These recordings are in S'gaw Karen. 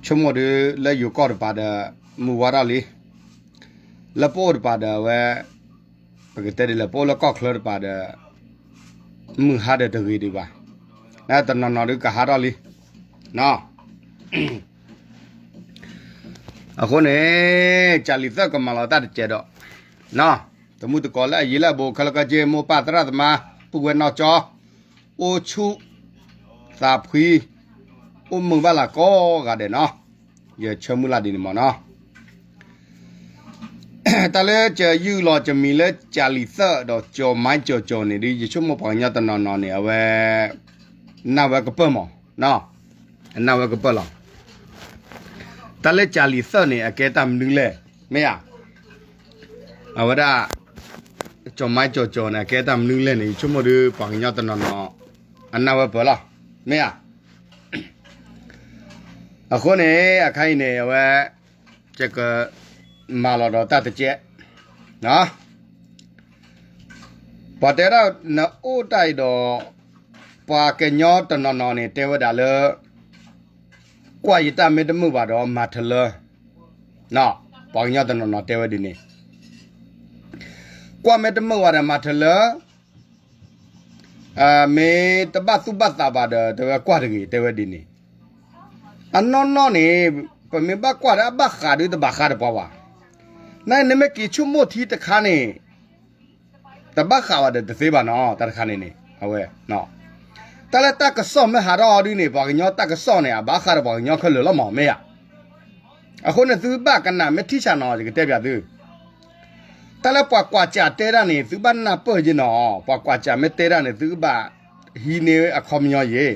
ဆိကမိၣ်ဒုးလၢယိၤကီၢ်တပၤဒီး မုၢ်ဝါထီၣ်လံ, လၢပအိၣ်တပၤဒီးအဝဲ, ပကတဲဒ်လဲၣ် ပအိၣ်လၢကီၢ်ချၢတပၤဒီး, မုၢ်ဟါဒီးတဂ့ၤဒံးဘၣ်, တနီၤနီၤဒုးကဟးထီၣ်လံ, အဃိန့ၣ်, ကၢ်လံၤသၢၣ်ကမၤလီၤတၢ်တစဲးဒီး, တမုၢ်တကိးလၢအယံၤလၢအဘူး ခဲလၢာ်ခဲဆ့ မိၢ်ပၢ်သရၣ်သမါ ပုၢ်ဝဲၢ်နီၢ်ကၠီ, အိၣ်ဆူၣ်သးဖှံ, အိၣ်မုာ်ဘၣ်လၢကိးဂၤဒဲးနီၤ, ယဆၢမုၢ်လၢ်ဒ်န့ၣ်မ့ၢ်နီၤ, တၢ်လၢကယုၢ်လီၤကမံၤလၢကၢ်လံၤသၢၣ်ဒီးကၠီၤမါကၠီၤကၠီၤန့ၣ်ဒုး ယဆိကမိၣ်ပှၤကညီတနီၤနီၤန့ၣ် အဝဲ, နၢ်ဝဲကပၢၢ်မး, အနၢ်ဝဲကပၢၢ်လီၤ, တၢ်လၢကၢ်လံၤသၢၣ်န့ၣ် အကဲတၢ်မနုၤလဲၣ်, မ့ၢ်ဧါ အဝဲဒၣ်, ကၠီၤမါကၠီၤကၠီၤန့ၣ် အကဲတၢ်မနုၤလဲၣ်န့ၣ် ယဆိကမိၣ်ဒုး ပှၤကညီတနီၤနီၤ, အနၢ်ဝဲပၢၢ်လီၤ, မ့ၢ်ဧါ, အဃိန့ၣ် အခါအံၤန့ၣ် အဝဲ, ယက, မၤလီၤဒီးတၢ်တစဲး, ပှၤတဲဒၣ်နအိၣ်တၢ်အံၤဒီး, ပှၤကညီတနီၤနီၤန့ၣ် တဲဝဲဒၣ်လၢ, ကွၢ်ယတၢ်မ့ၢ်တမုာ်ဘၣ်ဒီးမၤထလၢ, ပှၤကညီတနီၤနီၤတဲဝဲဒ်န့ၣ်, ကွၢ်မ့ၢ်တမုာ်ဘၣ်ဒီးမၤထလၢ, မ့ၢ်တဘၣ်သူၣ်ဘၣ်သးဘၣ်ဒီး တဲဝဲကွၢ်တဂ့ၤ တဲဝဲဒ်န့ၣ်, အနီၢ်နီၢ်န့ၣ်, ပမ့ၢ်ဘၣ်ကွၢ်ဒီးအဘၣ်ဃးဒုးတဘၣ်ဃးဒီးပှၤဘၣ်, နနမ့ၢ်က့ၤဆိကမိၣ်ထံတခါန့ၣ် တဘၣ်ဃးဘၣ်ဒီးတသ့ဘၣ်နီၤ တၢ်တခါန့ၣ်န့ၣ် အဝဲ, တၢ်လၢတၢ်ကစီၣ်မ့ၢ်ဟးထီၣ်အီၤဒုးန့ၣ် ပှၤကညီတၢ်ကစီၣ်န့ၣ် အဘၣ်ဃးဒီးပှၤကညီခဲလၢာ်လီၤမး မ့ၢ်ဧါ, အဃိန့ၣ်သုဘၣ်ကနၣ်မ့ၢ်ထံၣ်ဆၣ်နီၤ ယကတဲပၠးသု, တၢ်လၢပှၤကွၢ်စၢ်တဲဒၣ်န့ၣ် သုဘၣ်နၢ်ပၢၢ်ယဲနီၤ ပှၤကွၢ်စၢ်မ့ၢ်တဲဒၣ်န့ၣ် သုကဘၣ်ဟံးန့ၢ်အခီပညီယဲ,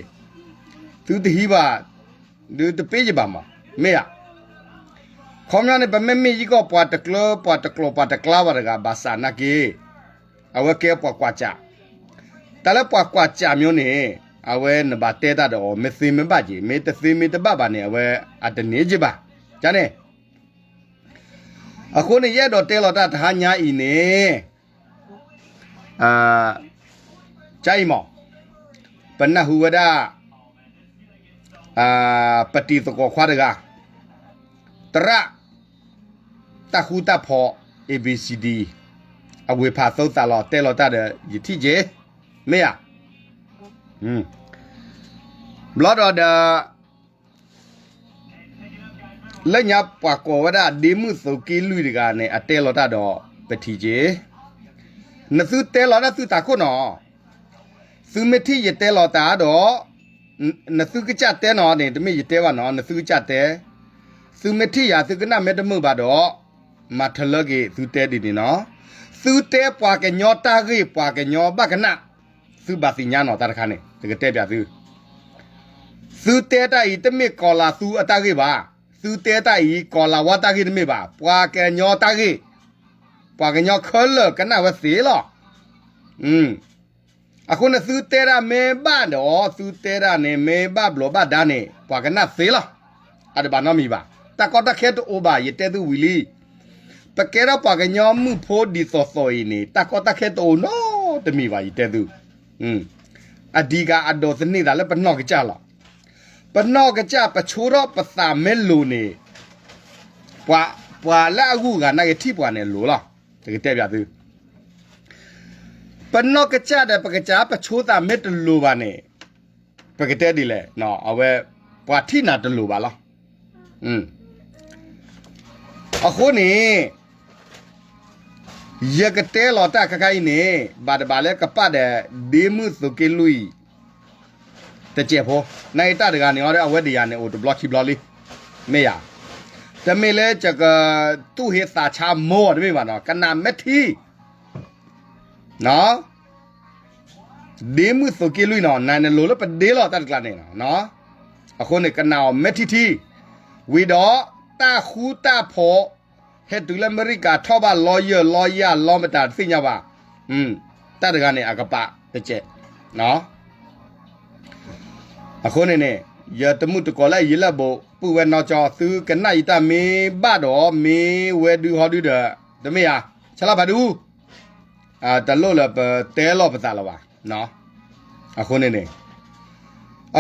သုတဟံးဘၣ်, ဒုးတပ့ၤယဘၣ်မး မ့ၢ်ဧါ, ခီပညီန့ၣ် ပမ့မ့ၢ်ယံကီၢ်ပှၤတကျၢၤ ပှၤတကျိၤ ပှၤတကျါဘၣ်တဂၤ ဘၣ်ဆၣ်နာ်က့ၤ, အဝဲကဲပှၤကွၢ်စၢ်, တၢ်လၢပှၤကွၢ်စၢ်မ့ၢ်န့ၣ်, အဝဲနဘၣ်တဲတၢ်ဒီးအီၤ မ့ၢ်သ့မ့ၢ်ဘၣ်က့ၤ မ့ၢ်တသ့မ့ၢ်တဘၣ်ဘၣ်န့ၣ် အဝဲအတန့ၢ်က့ၤဘၣ်, ကန့ၣ် အဃိန့ၣ် ယအဲၣ်ဒိးတဲလီၤတၢ်တဟါညါအံၤန့ၣ်, ကအံၤမး, ပနၢ်ဟူဝဲဒၣ်, ပတံၤသကိးခွါတဂၤ, သရၣ်, တၢ်ဃူတၢ်ဖိး, A B C D, အဝ့ၢ်ဖးသိသးလီၤ တဲလီၤတၢ်ဒီးယထံၣ်က့ၤ, မ့ၢ်ဧါ, ဘျီဒီးဒီး လၢညါပှၤကိးဝဲဒၣ် ဒ့မုၣ်သိးက့လွံၢ်တဂၤန့ၣ် အတဲလီၤတၢ်ဒီးပထံၣ်က့ၤ, နသုတဲလီၤတၢ်သုတၢ်ခိၣ်နီၤ, သုမ့ၢ်ထံၣ်ယတဲလီၤတၢ်ဒီး, နသုကစၢ်တဲနီၤန့ၣ် တမ့ၢ်ယတဲဘၣ်နီၤ နသုကစၢ်တဲ, သုမ့ၢ်ထံၣ်ယၤသုကနၣ်မ့ၢ်တမုာ်ဘၣ်ဒီး, မၤထလၢက့ၤသုတဲဒ်န့ၣ်နီၤ, သုတဲပှၤကညီတၢ်ဂ့ၢ် ပှၤကညီဘၣ်ကနၣ်, သုဘၣ်သ့ၣ်ညါနီၤ တၢ်တခါန့ၣ် ယကတဲပၠးသု သုတဲတၢ်အံၤ တမ့ၢ်ကီၤလၤသူအတၢ်ဂ့ၢ်ဘၣ်. သုတဲတၢ်အံၤ ကီၤလၤဝါတၢ်ဂ့ၢ်တမ့ၢ်ဘၣ်. ပှၤကညီတၢ်ဂ့ၢ်, ပှၤကညီခဲလၢာ်ကနၣ်ဝဲသ့လီၤ. အဃိန့ၣ် သုတဲဒၣ်မ့ၢ်ဘၣ်ဒီး သုတဲဒၣ်န့ၣ် မ့ၢ်ဘၣ်ဘျီးဘၣ်ဒါန့ၣ် ပှၤကနၣ်သ့လီၤ. အတဘၣ်နီတမံၤဘၣ်. တၢ်ကီတၢ်ခဲတအိၣ်ဘၣ် ယတဲသုဝံၤလံ. ပကဲထီၣ်ပှၤကညီမုၣ်ဖိဒ်သိးသိးအံၤန့ၣ် တၢ်ကီတၢ်ခဲတအိၣ်နီတမံၤဘၣ် ယတဲသု အဓိကအဒိးသန့ၤသးလၢပနီၢ်ကစၢ်လီၤ. ပနီၢ်ကစၢ်ပဆိထီၣ်ပသးမ့ၢ်လိၤန့ၣ်, ပှၤလၢအဂုၤအဂၤနာ်က့ၤထံၣ်ပှၤန့ၣ်အလိၤလီၤ. ယကတဲပၠးသု, ပနီၢ်ကစၢ်ဒီးပကစၢ်ပဆိသးမ့ၢ်တလိၤဘၣ်န့ၣ်, ပကတဲဒ်လဲၣ်, အဝဲပှၤထံၣ်နၤတလိၤဘၣ်လီၤ. အဃိန့ၣ် ယကတဲလီၤတၢ်ခါခါအံၤန့ၣ် ဘၣ်တဘၣ်လၢကပာ်ဒီး ဒ့မုၣ်သိးက့လွံၢ် တစဲးဖိ, နာ်က့ၤတၢ်တဂၤန့ၣ် အဝဲဒၣ်ယၤန့ၣ် အိၣ်တဘျီခံဘျီလံ. မ့ၢ်ယၤ, တမ့ၢ်လၢယကတူၢ်ဟ့သးဆါမိၢ်တမ့ၢ်ဘၣ်နီၤ, ကနၣ်မ့ၢ်ထံ ဒ့မုၣ်သိးက့လွံၢ်နီၤ, နၤန့ၣ်လိၤလၢပဒ့လီၤတၢ်တကျါန့ၣ်, အဃိန့ၣ် ကနၣ်အီၤမ့ၢ်ထံထံ, ဝံၤဒီးတၢ်ဃူတၢ်ဖိး ဟဲတုၤလၢအမဲရကၤထီၣ်ဘၣ် lawyer lawyer လီမတၤတသ့ၣ်ညါဘၣ်. တၢ်တဂၤန့ၣ် အကပာ်တစဲး အဃိန့ၣ်န့ၣ် ယတမုၣ်တကိးလၢအယံၤလၢအဘူး ပုၢ်ဝဲၢ်နီၢ်ကၠီ သုကနၣ်ယတၢ်မ့ၢ်ဘၣ်ဒီး မ့ၢ်ဝဲဒုးဟီဒုးဒီး တမ့ၢ်ဧါ, ဆၢလီၤဖးဒူ တလိၣ်လၢပတဲလီၤပသးလၢၤဘၣ်. အဃိန့ၣ်န့ၣ်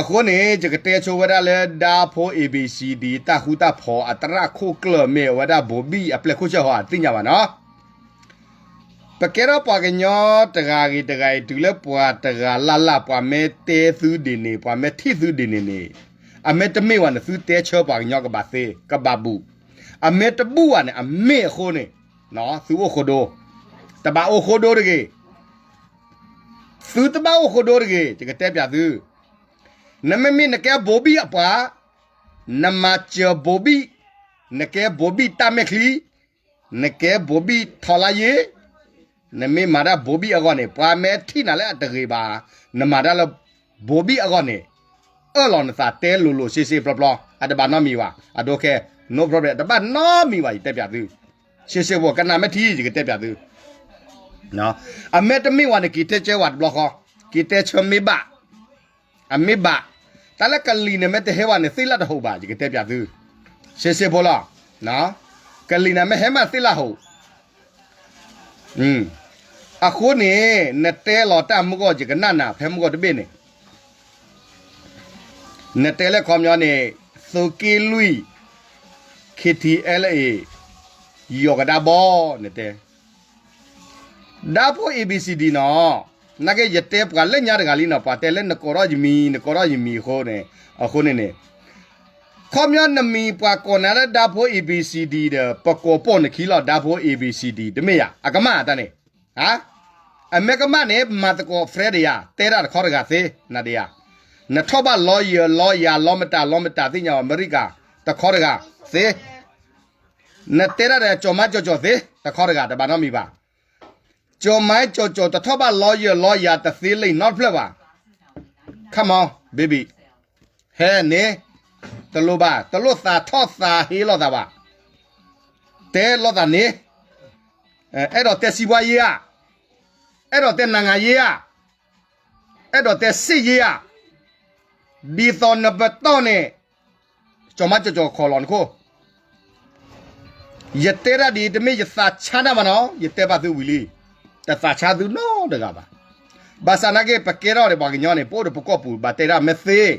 အဃိန့ၣ် ယကတဲဆိဝဲဒၣ်လၢ ဒါဖိ A B C D တၢ်ဃူတၢ်ဖိးအသရၣ်ခိၣ်ကျၢၢ်မ့ၢ်ဝဲဒၣ် ဘိၤဘံၣ်အပျဲၢ်ခိၣ်ဆၢၣ်ဟီ သ့ၣ်ညါဘၣ်နီၤ. ပကဲထီၣ်ပှၤကညီတဂၤဂ့ၤတဂၤအံၤ တုၤလၢပှၤတဂၤလၢ်လၢ် ပှၤမ့ၢ်တဲသုဒ်န့ၣ် ပှၤမ့ၢ်ထံၣ်သုဒ်န့ၣ်န့ၣ်, အမ့ၢ်တမ့ၢ်ဝဲန့ၣ် သုတဲဆၢပှၤကညီကဘၣ်သ့ ကဘၣ်ဘူး, အမ့ၢ်တဘူးဘၣ်န့ၣ် အမ့ၢ်အဃိန့ၣ် သုအိၣ်ဃိဒိ, တဘၣ်အိၣ်ဃိဒိတဂ့ၤ. သုတဘၣ်အိၣ်ဃိဒိတဂ့ၤ, ယကတဲပၠးသု. နမ့မ့ၢ်နကဲဘိၤဘံၣ်အပှၤ, နမၤစၢၤဘိၤဘံၣ်, နကဲဘိၤဘံၣ်တၢ်မဲာ်ချံ, နကဲဘိၤဘံၣ်ထီလါယ့, နမ့ၢ်မၤတၢ်ဘိၤဘံၣ်အဂီၢ်န့ၣ် ပှၤမ့ၢ်ထံၣ်နၤလၢအတဂ့ၤဘၣ်, နမၤတၢ်လၢဘိၤဘံၣ်အဂီၢ်န့ၣ် အၢၣ်လီၤနသးတဲလိၤလိၤဆ့ဆ့ပျီပျီ အတဘၣ်နီတမံၤဘၣ်, အဒိခဲ no problem တဘၣ်နီတမံၤဘၣ် ယတဲပၠးသု. ဆ့ဆ့ဖိ ကနၣ်မ့ၢ်ထံ ယကတဲပၠးသု. အမ့ၢ်တမ့ၢ်ဝဲန့ၣ် က့ၤတဲဆၢဝဲတဘျီဃီ, က့ၤတဲဆၢမ့ၢ်ဘၣ်, အမ့ၢ်ဘၣ်, တၢ်လၢကလံၤန့ၣ်မ့ၢ်တဟဲဝဲန့ၣ် သ့ၣ်လၢတဟိးဘၣ် ယကတဲပၠးသု, ဆ့ဆ့ဖိလီၤ. ကလံၤန့ၣ်မ့ၢ်ဟဲမးသ့ၣ်လၢဟိး, အဃိန့ၣ် နတဲလီၤတၢ်မုၢ်ဂီၢ် ယကနၣ်နၤ ဖဲမုၢ်ဂီၢ်တဘ့ၣ်န့ၣ် နတဲလၢခီပညီန့ၣ် သုးက့လွံၢ် KTLA ယီၤကဒါဘီ နတဲ ဒါဖိ A B C D နီၤ, နာ်က့ ယတဲပှၤလၢညါတဂၤလံနီၤ, ပှၤတဲလၢနကိးထီၣ်ယမံၤ နကိးထီၣ်ယမံၤအဃိန့ၣ်, အဃိန့ၣ်န့ၣ်, ခီပညီနမံၤပှၤကိးနၤလၢဒါဖိ A B C D ဒီး ပကိးပိာ်နခံလီၤ ဒါဖိ A B C D တမ့ၢ်ဧါ, အကမၣ်တၢ်န့ၣ်, အမ့ၢ်ကမၣ်န့ၣ် မၤသကိး friend ဒီးယၤ တဲတၢ်တခီတဂၤသ့ နၤဒီးယၤ, နထီၣ်ဘၣ် lawyer လီယၤ လီမတၤ လီမတၤသ့ၣ်ညါဘၣ် အမဲရကၤ တခီတဂၤသ့ နတဲတၢ်ဒီးကၠီၤမါကၠီၤကၠီၤသ့ တခီတဂၤ တဘၣ်နီတမံၤဘၣ်. ကၠီၤမါကၠီၤကၠီၤ တထီၣ်ဘၣ် lawyer လီယၤ တသ့လံနီတဖျၢၣ်ဘၣ်. Come on, baby. ဟဲန့ၣ်, တလိၣ်ဘၣ်, တလိၣ်သးထီၣ်သးဟ့လိာ်သးဘၣ်. တဲလိာ်သးန့ၣ်, အဲၣ်ဒိးတဲစံးဘှါယ့ဧါ, အဲၣ်ဒိးတဲနၤငါယ့ဧါ, အဲၣ်ဒိးတဲစ့ၣ်ယ့ဧါ, ဒ်သိးနပတီၢ်န့ၣ် ကၠီၤမါကၠီၤကၠီၤကခိးလီၤနခိၣ်. ယတဲတၢ်ဒ်အံၤ တမ့ၢ်ယသးဆါတၢ်ဘၣ်နီၤ, ယတဲဘၣ်သုဝံၤလံ, တသးဆါသုနီတဂၤဘၣ်. ဘၣ်ဆၣ်နာ်က့ ပကဲထီၣ်ဒီးပှၤကညီန့ၣ် ပအိၣ်ဒီးပကီၢ်ပူၤ ဘၣ်တဲဒၣ်မ့ၢ်သ့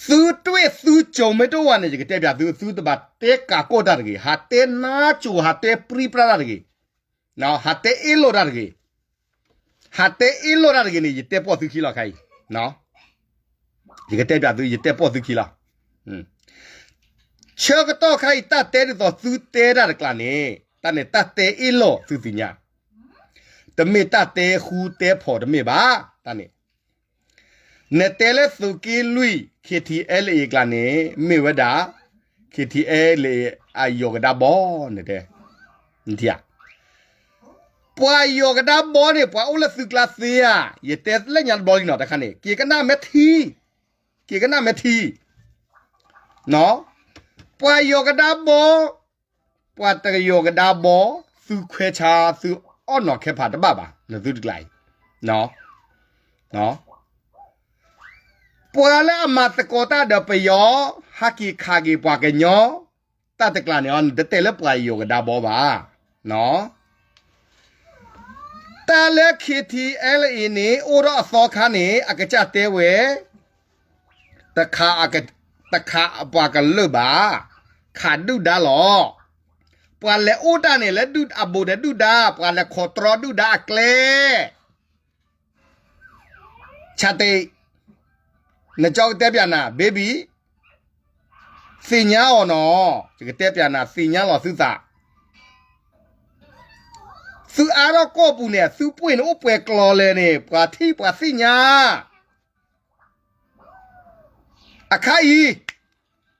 သုတွေ့သုကြုံမ့ၢ်တအိၣ်ဘၣ်န့ၣ် ယကတဲပၠးသု, သုတဘၣ်တဲကးကိၢ်တၢ်တဂ့ၤ, ဟးတဲနါစိၤ ဟးတဲပြံပြါတၢ်တဂ့ၤ, ဟးတဲအ့လိာ်တၢ်တဂ့ၤ, ဟးတဲအ့လိာ်တၢ်တဂ့ၤန့ၣ် ယတဲပိာ်သုခံလီၤခါအံၤ, ယကတဲပၠးသု ယတဲပိာ်သုခံလီၤ. ဆၢကတီၢ်ခါအံၤ တၢ်တဲဒ်သိးသုတဲတၢ်တကျးန့ၣ် တၢ်န့ၣ် တၢ်တဲအ့လိာ်သုသ့ၣ်ညါ, တမ့ၢ်တၢ်တဲဃူတဲဖိးတမ့ၢ်ဘၣ်, တၢ်န့ၣ် နတဲလၢသုးက့လွံၢ် K T L A အကျါန့ၣ် မ့ၢ်ဝဲဒၣ် K T L A အယီၤကဒါဘီ နတဲ, နထံၣ်ဧါ, ပှၤယီၤကဒါဘီန့ၣ် ပှၤအိၣ်လၢသုကျါသ့ဧါ, ယတဲလၢညါတဘျီလံနီၤ တခါန့ၣ် က့ၤကနၣ်မ့ၢ်ထံ, က့ၤကနၣ်မ့ၢ်ထံ, ပှၤယီၤကဒါဘီ ပှၤတယီၤကဒါဘီ, သုခွဲးဆါ သုအီၣ်နီၤခဲဖးတဘၣ်ဘၣ် နသုတကျါအံၤ, ပှၤလၢအမၤသကိးတၢ်ဒီးပယီၤ, ဟးက့ၤခးက့ၤပှၤကညီ, တၢ်တကျါန့ၣ် နတတဲလၢပှၤယီၤကဒါဘီဘၣ်. တၢ်လၢ K T L A န့ၣ် အိၣ်ဒီးအသီခါန့ၣ် အကစၢ်တဲဝဲ တခးအက, တခးအပှၤကလုာ်ဘၣ်, ခးဒုၣ်ဒါလီၤ. ပှၤလဲၤအိၣ်တၢ်န့ၣ် လၢဒုၣ်အဘူးဒီးဒုၣ်ဒါ, ပှၤလဲၤခိးတြီဒုၣ်ဒါအကျဲ, ဆါတ့, နကၠီကတဲပၠးနၤ baby, သ့ၣ်ညါအီၤနီၤ, ယကတဲပၠးနၤ သ့ၣ်ညါလီၤသုသး သုအါထီၣ်ကီၢ်ပူၤန့ၣ် သုပှ့ၤန့ၣ်အိၣ်ပှဲၤကျိၤလဲၣ်န့ၣ် ပှၤထံၣ်ပှၤသ့ၣ်ညါ. အခါအံၤ,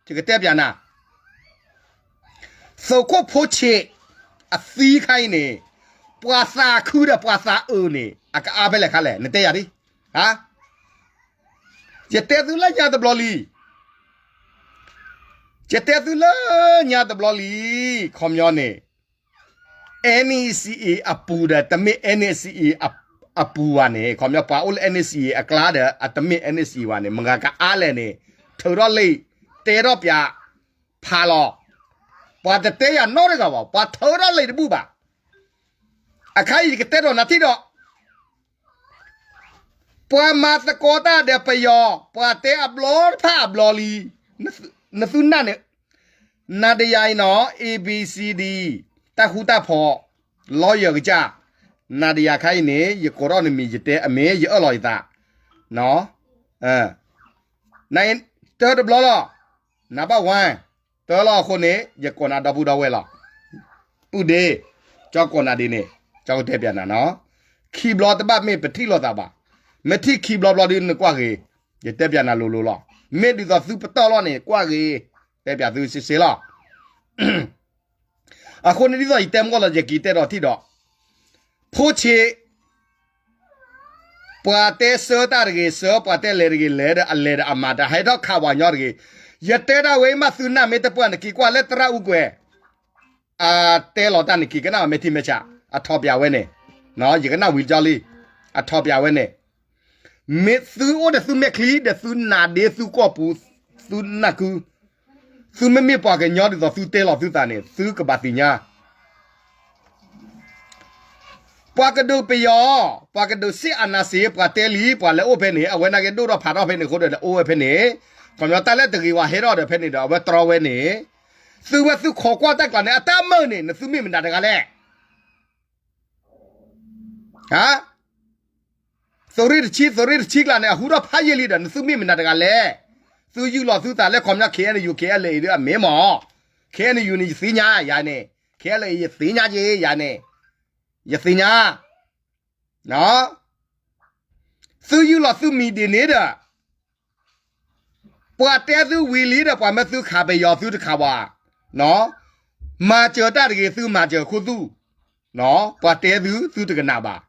ယကတဲပၠးနၤ, သုးခိၣ်ဖိဆံး အသံခါအံၤန့ၣ်, ပှၤသးခုဒီးပှၤသးအုးန့ၣ် အကအါဖဲလဲၣ်ခါလဲၣ် နတဲယၤဒ်, ယတဲသုလၢညါတဘျီလံ, ယတဲသုလၢညါတဘျီလံ, ခီပညီန့ၣ် NCA အပူၤဒီး တမ့ၢ် NCA အပူၤဘၣ်န့ၣ်, ခီပညီပှၤအိၣ်လၢ NCA အကျါဒီး အတမ့ၢ် NCA ဘၣ်န့ၣ်, မတၤကအါလဲၣ်န့ၣ်, ထုးထီၣ်လံာ်, တဲထီၣ်ပၠးဖးလီၤ. ပှၤတတဲယၤနီတဂၤဘၣ်, ပှၤထုးထီၣ်လံာ်တဘူၣ်ဘၣ်. အခါအံၤယကတဲဒီးနၤထံၣ်ဒီး ပှၤမၤသကိးတၢ်ဒီးပယီၤ, ပှၤတဲအဘျီတဖၣ်အဘျီလံ. နသုနၢ်န့ၣ်, နၤဒီးယၤအံၤနီၤ A B C D တၢ်ဃူတၢ်ဖိး, လီယၢၤကစၢ်, နၤဒီးယၤခါအံၤန့ၣ် ယကိးထီၣ်နမံၤ ယတဲအမ့ၢ် ယအၢၣ်လီၤယသး, န တၢတဘျီလီၤ, နဘၣ်ဝါ, တၢလီၤအဃိန့ၣ် ယကိးနၤဒီပုၢ်ဒီဝဲၢ်လီၤ. ပုၢ်ဒ့, ကၠီကိးနၤဒ်န့ၣ်, ကၠီကတဲပၠးနၤနီၤ, ခံဘျီတဘၣ်မ့ၢ်ပထံၣ်လိာ်သးဘၣ်, မ့ၢ်ထံၣ်ခံဘျီဘျီဒ်နကွၢ်ဂ့ၤ, ယတဲပၠးနၤလိၤလိၤလီၤ. မ့ၢ်ဒ်သိးသုပတီၢ်လီၤန့ၣ် ကွၢ်ဂ့ၤ, တဲပၠးသုစ့စ့လီၤ. အဃိန့ၣ်ဒ်သိးယတဲမုၢ်ကီၢ်လီၤ ယက့ၤတဲဒီးထံၣ်ဒီး, ဖိဆ့း ပှၤတဲဆၢတၢ်တဂ့ၤဆၢ, ပှၤတဲလဲၤတဂ့ၤလဲၤဒီး အလဲၤဒီးအမၤတၢ် ဟဲထီၣ်ခးပှၤကညီတဂ့ၤ. ယတဲဒၣ်ဝဲမး သုနၢ်မ့ၢ်တပှၢ် နက့ၤကွၢ်လၢသရၣ်အူကွဲၤ အတဲလီၤတၢ်န့ၣ် က့ၤကနၣ်မ့ၢ်ထံမဲာ်ဆှး အထီၣ်ပၠးဝဲန့ၣ်, ယကနၣ်ဝံၤကၠီလံ, အထီၣ်ပၠးဝဲန့ၣ်, မ့ၢ်သုအိၣ်ဒီးသုမဲာ်ချံဒီး သုနါဒ့ သုကီၢ်ပူၤ, သုနၢ်ကု, သုမ့မ့ၢ်ပှၤကညီဒ်သိးသုတဲလီၤသုသးန့ၣ် သုကဘၣ်သ့ၣ်ညါ ပှၤကဒုးပယီၤ, ပှၤကဒုးစ့အနၤစ့, ပှၤတဲလံ ပှၤလဲၤအိၣ်ဖဲန့ၣ်, အဝဲန့ၣ်က့ၤဒိၣ်ထီၣ်ဖးထီၣ်ဖဲန့ၣ်အဃိဒီး လဲၤအိၣ်ဝဲဖဲန့ၣ်, ခီပညီတၢ်လၢတဂ့ၤဝဲဟဲထီၣ်ဒီးဖဲန့ၣ်ဒီး အဝဲတြီဝဲန့ၣ်, သုဝဲသုခိးကွၢ်တၢ်ကျါန့ၣ် အတၢ်မုာ်န့ၣ် နသုမ့ၢ်မနုၤတဂၤလဲၣ်. သုးရ့ၣ်တဆံ, သုးရ့ၣ်တဆံကျါန့ၣ် အဟူထီၣ်ဖးယံာ်လံဒီး နသုမ့ၢ်မနုၤတဂၤလဲၣ်. သုယူၢ်လီၤသုသးလၢခီပညီ K N U, K L A ဒ်အမ့ၢ်မး, K N U န့ၣ် ယသ့ၣ်ညါယၤန့ၣ်, K L A ယသ့ၣ်ညါက့ၤယၤန့ၣ်, ယသ့ၣ်ညါ, သုယူၢ်လီၤသုမံၤဒ်န့ၣ်ဒီး ပှၤတဲသုဝံၤလံဒီး ပှၤမၢသုခးပယီၤသုတခးဘၣ်, မၤစၢၤတၢ်တဂ့ၤ သုမၤစၢၤခူသူၣ်, ပှၤတဲသု သုတကနၣ်ဘၣ်,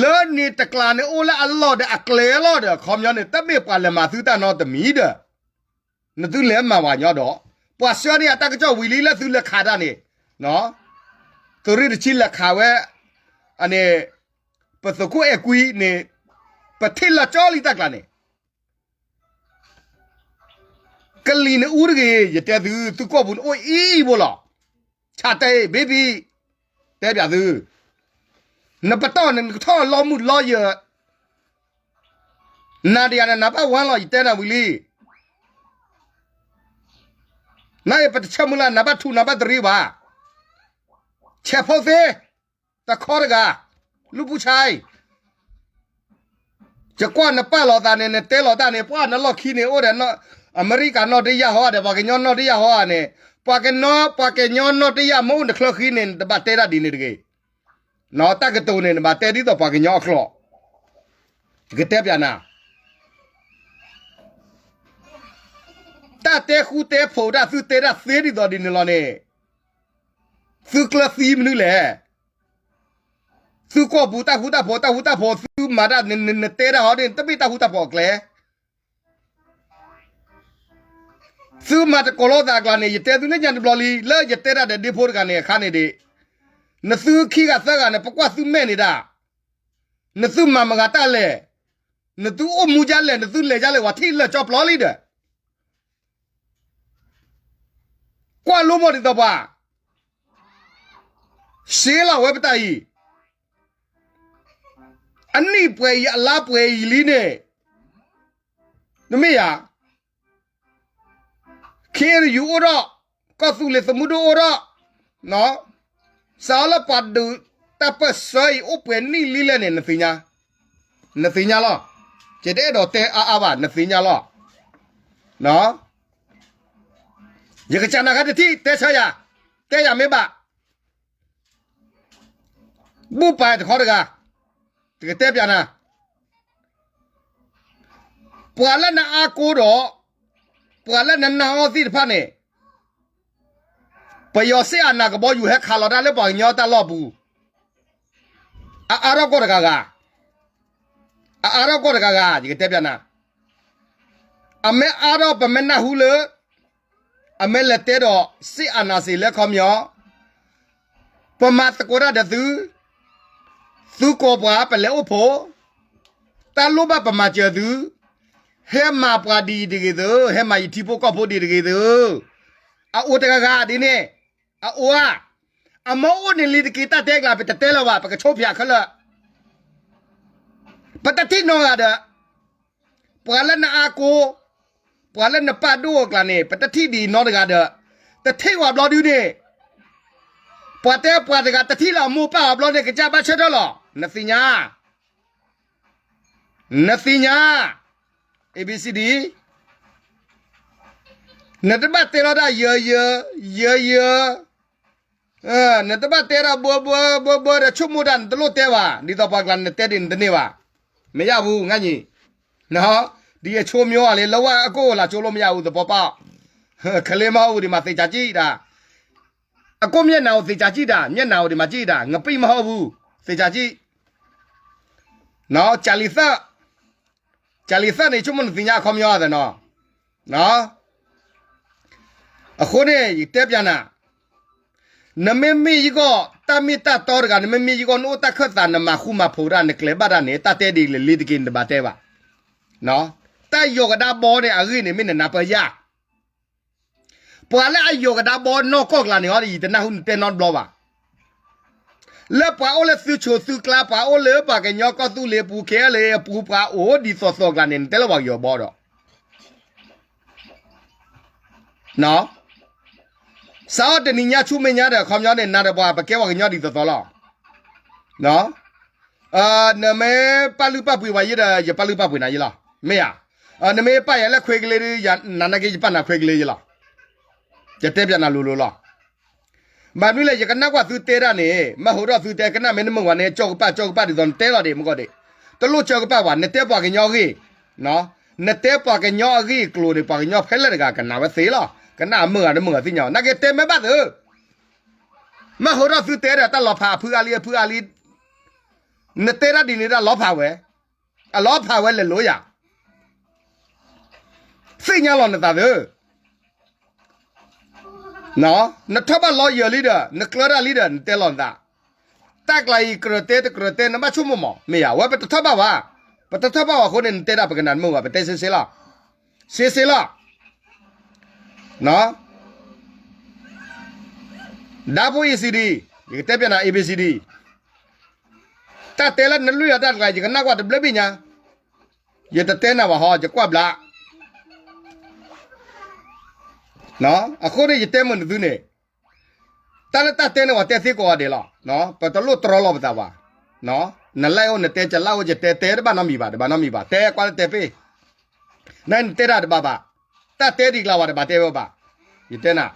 လၢန့ၣ်တကျါန့ၣ် အိၣ်လၢအလီၢ်ဒီးအကျဲလီၤဒီး ခီပညီန့ၣ် တမ့ၢ်ပှၤလဲၤမၤသုတၢ်နီတမံၤဒီး နသုလဲၤမၤပှၤကညီဒီး ပှၤဆှၢန့ၢ်အတၢ်ကစီၣ်ဝံၤလံလၢသုလဲၤခးတၢ်န့ၣ်, သုးရ့ၣ်တဆံလဲၤခးဝဲ, အန့ၣ်, ပသုးခိၣ်အဲၣ်ကွံန့ၣ်, ပထံၣ်လၢကၠီလံတၢ်ကျါန့ၣ်, ကလံၤနအူတဂ့ၤ, ယတဲသု သုကီၢ်ပူၤန့ၣ်အိၣ်အံၤဘိလီၤ, ဆၣ်တဲအ့ၣ် ဘ့ဘံ, တဲပၠးသု, နပတီၢ်န့ၣ် နကထီၣ်လီမုၢ်လီယၢၤ နၤဒီးယၤန့ၣ် နဘၣ်ဝါလီၤ ယတဲနၤဝံၤလံ, နအံၤပတဆၢမုၢ်လၢ် နဘၣ်ထူနဘၣ်တရံးဘၣ်, ဆဲးဖိသ့, တခီတဂၤ, လူၢ်ပူၤဆါအံၤ, ယကွၢ်နပာ်လီၤသးန့ၣ် နတဲလီၤတၢ်န့ၣ် ပှၤနလီၢ်ခံန့ၣ် အိၣ်ဒီး အမဲရကၤနီၢ်တယၢ်ဟီဒီး ပှၤကညီနီၢ်တယၢ်ဟီဧါန့ၣ်, ပှၤကညီ ပှၤကညီနီၢ်တယၢ်မ့ၢ်အိၣ်နချၢဃံန့ၣ် နတဘၣ်တဲတၢ်ဒ်န့ၣ်တဂ့ၤ, တၢ်ကတိၤန့ၣ် နဘၣ်တဲဒ်သိးပှၤကညီအကျိာ်, ယကတဲပၠးနၤ တၢ်တဲဃူတဲဖိးတၢ် သုတဲတၢ်သ့ဒ်သိးဒ်န့ၣ်လီၤန့ၣ်, သုကျၢၤသံမနုၤလဲၣ်, သုကီၢ်ပူၤတၢ်ဃူတၢ်ဖိး တၢ်ဃူတၢ်ဖိး သုမၤတၢ် နတဲတၢ်ဟီဒ်န့ၣ် တမ့ၢ်တၢ်ဃူတၢ်ဖိးအကျဲ သုမၤတကိးလိာ်သးအကျါန့ၣ် ယတဲသုလၢညါတဘျီလံ လၢယတဲတၢ်ဒီးဒ့ဖိတဂၤန့ၣ်အခါန့ၣ်ဒ်, နသုခံဂၤသၢဂၤန့ၣ် ပကွၢ်သုမဲာ်န့ၣ်ဒၣ်, နသုမၤမတၤတၢ်လဲၣ်, နသုအိၣ်မူဒ်လဲၣ် နသုလဲၤဒ်လဲၣ် ပှၤထံၣ်လၢာ်ကၠီပျီလံဒီး ကွၢ်လိမိၢ်ဒ်သိးပှၤ, ရှဲလီၤဝဲပတၢ်အံၤ, အနံၣ်ပှဲၤအံၤ အလါပှဲၤအံၤလံန့ၣ်, နမ့ၢ်ယၤ, ခ့ရယူၤအိၣ်ထီၣ်, ကီၢ်သူလ့ၤသုးမုၢ်ဒိၣ်အိၣ်ထီၣ်, စးထီၣ်လၢပှၤဒုးတၢ်ပၢၢ်ဆၢအံၤ အိၣ်ပှဲၤနံၣ်လံလဲၣ်န့ၣ် နသ့ၣ်ညါ, နသ့ၣ်ညါလီၤ, ယတအဲၣ်ဒိးတဲအါအါဘၣ် နသ့ၣ်ညါလီၤ, ယကစၢ်နာ်ခါတထံၣ် တဲဆၢယၤ, တဲယၤမ့ၢ်ဘၣ် ဘူၣ်ပာ်တခီတဂၤ, တကတဲပျးနၤ, ပှၤလၢနအါကိဒီး, ပှၤလၢနနာ်အီၤသ့ၣ်တဖၣ်န့ၣ်, ပယီၤစ့ၢ်အနၢ်ကဘီယူၤဟဲခးလီၤတၢ်လၢပှၤကညီတၢ်လီၢ်ပူၤ, အအါထီၣ်ကီၢ်တဂၤဂၤ, အအါထီၣ်ကီၢ်တဂၤဂၤ ယကတဲပျးနၤ, အမ့ၢ်အါထီၣ်ပမ့ၢ်နၢ်ဟူလၢ အမ့ၢ်လဲၤတဲဒီး စ့ၢ်အနၢ်စ့ၢ်လၢခီပညီ, ပမၤသကိးတၢ်ဒီးသု, သုကိးပှၤပလဲၤအိၣ်ဖှိၣ်, တၢ်လိၣ်ဘၣ်ပမၤစၢၤသု, ဟဲမၤပှၤဒ်အံၤတဂ့ၤသု, ဟဲမၤယထံဖိကီၢ်ဖိဒ်အံၤတဂ့ၤသု, အအိၣ်တဂၤဂၤဒ်န့ၣ်, အအိၣ်ဧါ, အမ့ၢ်အိၣ်န့ၣ်လံတက့ၢ် တၢ်တဲကျါ ပတတဲလၢၤဘၣ် ပကဆိဖၠးခဲလၢာ် ပတထံၣ်နီတဂၤဒီး, ပှၤလၢနအါကိ, ပှၤလၢနပာ်ဒိၣ်အကျါန့ၣ် ပတထံၣ်ဒံးနီတဂၤဒီး, တထံၣ်ဝဲဘျီဒုန့ၣ်, ပှၤတဲပှၤတဂၤတထံၣ်လၢအမိၢ်ပာ်အီၤဘျီန့ၣ် ကစၢ်ဘၣ်ဆၢထၢၣ်လီၤ. နသ့ၣ်ညါ, နသ့ၣ်ညါ, A B C D, နတဘၣ်တဲလီၤတၢ်ယၢယၢ, ယၢယၢ, နတဘၣ်တဲဒၣ်ဘၢဘၢဘၢဘၢဒီး ဆိကမိၣ်တၢ်နတလိၣ်တဲဘၣ်, ဒ်သိးပှၤကျါနတဲဒ်န့ၣ်တန့ၢ်ဘၣ်, မ့ၢ်ယၢ်ဘူး ငါညီ, ဒ်ယဆိကမိၣ်အီၤလံ လၢဝဲအကိၣ်လၢကၠိလိၣ်မ့ၢ်ယၢ်ဘူး သပီပၢ်, ခဲလၢာ်မ့ၢ်ဟီၣ်ဘူးဒံးမး သ့ၣ်ကၠးကံၣ်တၢ်, အကိၣ်မ့ၢ်နၤအိၣ် သ့ၣ်ကၠးကံၣ်တၢ်, မ့ၢ်နၤအိၣ်ဒံးမးကံၣ်တၢ်, ငပံၣ်မ့ၢ်ဟီၣ်ဘူး, သ့ၣ်ကၠးကံၣ်, ကၠးလံသၢ, ကၠးလံသၢန့ၣ် ဆိကမိၣ်နသ့ၣ်ညါအခီပညီသနီၤ, အဃိန့ၣ် ယတဲပျးနၤ, နမ့မ့ၢ်ယဂီၢ် တၢ်မ့ၢ်တၢ်တီတဂၤ နမ့မ့ၢ်ယဂီၢ် နအိၣ်တၢ်ခၢၣ်သး နမၤဃူမၤဖိးတၢ် နကျဲၤဘၣ်တၢ်န့ၣ် တၢ်တဲဒ်လဲၣ်လံတက့ၢ် နတဘၣ်တဲဘၣ်, တၢ်ယိာ်ကဒါဘီန့ၣ် အဂ့ၢ်န့ၣ် မ့ၢ်နနၢ်ပၢၢ်ယၢ် ပှၤလၢအယိာ်ကဒါဘီနီၢ်ကီၢ်ကျါန့ၣ် ယတနၢ်ဟူနတဲနီတဘျီဘၣ်. လၢပှၤအိၣ်လၢသုဆိးသုကျါ ပှၤအိၣ်လၢပှၤကညီကီၢ်သူလ့ၤပူၤ ခဲလၢာ်အပူၤ ပှၤအိၣ်ဒ်သိးသိးကျါန့ၣ် နတဲလၢပှၤကယိာ်ဘီဒီး စးထီၣ်တနံၤညါဆူမဲာ်ညါဒီး အခီပညီန့ၣ် နၤဒီးပှၤ ပကဲပှၤကညီဒ်သိးသိးလီၤ. နမ့ၢ်ပာ်လုၢ်ပာ်ပှ့ၤပှၤယဲဒီး ယပာ်လုၢ်ပာ်ပှ့ၤနၤယဲလီၤ. မ့ၢ်ဧါ. နမ့ၢ်ပာ်ယၤလၢခွဲကလ့ နၤနာ်က့ ယပာ်နၤခွဲကလ့ယဲလီၤ. ယတဲပျးနၤလိၤလိၤလီၤ. ဘၣ်မနုၤလဲၣ် ယကနၣ်ကွၢ်သုတဲဒၣ်န့ၣ် မ့ၢ်ဟိးထီၣ်သုတဲ ကနၣ်မ့ၢ်နမုာ်ဝဲန့ၣ် ကၠီကပာ် ကၠီကပာ်ဒ်သိးနတဲလီၤဒံးမ့ၢ်ကီးဒံး. တလိၣ်ကၠီကပာ်ဘၣ် နတဲပှၤကညီအဂ့ၢ် နတဲပှၤကညီအဂ့ၢ်အကျိၤန့ၣ် ပှၤကညီဖဲလဲၣ်တဂၤ ကနၣ်ဝဲသ့လီၤ. ကနၣ်အမုာ်ဂၤတမုာ်ဂၤသ့ၣ်ညါ နာ်က့တဲမ့ၢ်ဘၣ်သု မ့ၢ်ဟိးထီၣ်သုတဲဒီး တၢ်လီၤဖးအဖုအါလံ အဖုအါလံ နတဲတၢ်ဒ်န့ၣ်ဒီးလီၤဖးဝဲ, အလီၤဖးဝဲလဲၤလိၤယၤ, သ့ၣ်ညါလီၤနသးသု, နထီၣ်ဘၣ်လီယၢၤလံဒီး နကျၢၤတၢ်လံဒီး နတဲလီၤနသး, တၢ်ကျါအံၤကြၢးတဲတကြၢးတဲ နဘၣ်ဆိကမိၣ်မး မ့ၢ်ယၤ ဝဲပတထီၣ်ဘၣ်ဝဲ, ပတထီၣ်ဘၣ်ဝဲအဃိန့ၣ် နတဲဒၣ်ပကနၣ်မုာ်ဝဲ ပတဲစ့စ့လီၤ, စ့စ့လီၤ. ဒါဖိ A C D, ယကတဲပျးနၤ A B C D, တၢ်တဲလၢနလွံၢ်အတၢ်တကျါ ယကနၣ်ကွၢ်တဘျၢဘ့ၣ်ညါ, ယတတဲနၤဘၣ်ဟီ ယကွၢ်ဘျါ, အဃိန့ၣ် ယတဲမုာ်နသုန့ၣ်, တၢ်လၢတၢ်တဲန့ၣ် ပှၤတဲသ့ကိးဂၤဒဲးလီၤ, ပတလိၣ်တြီလီၤပသးဘၣ်, နလဲၣ်အိၣ်နတဲ ကလၢအိၣ်ယတဲ တဲတဘၣ်နီတမံၤဘၣ်, တဘၣ်နီတမံၤဘၣ်, တဲကွၢ်လၢတဲပ့ၢ်, နနတဲတၢ်တဘၣ်ဘၣ်, တၢ်တဲဒ်ကျါဝဲတဘၣ်တဲဝဲဘၣ်, ယတဲနၤ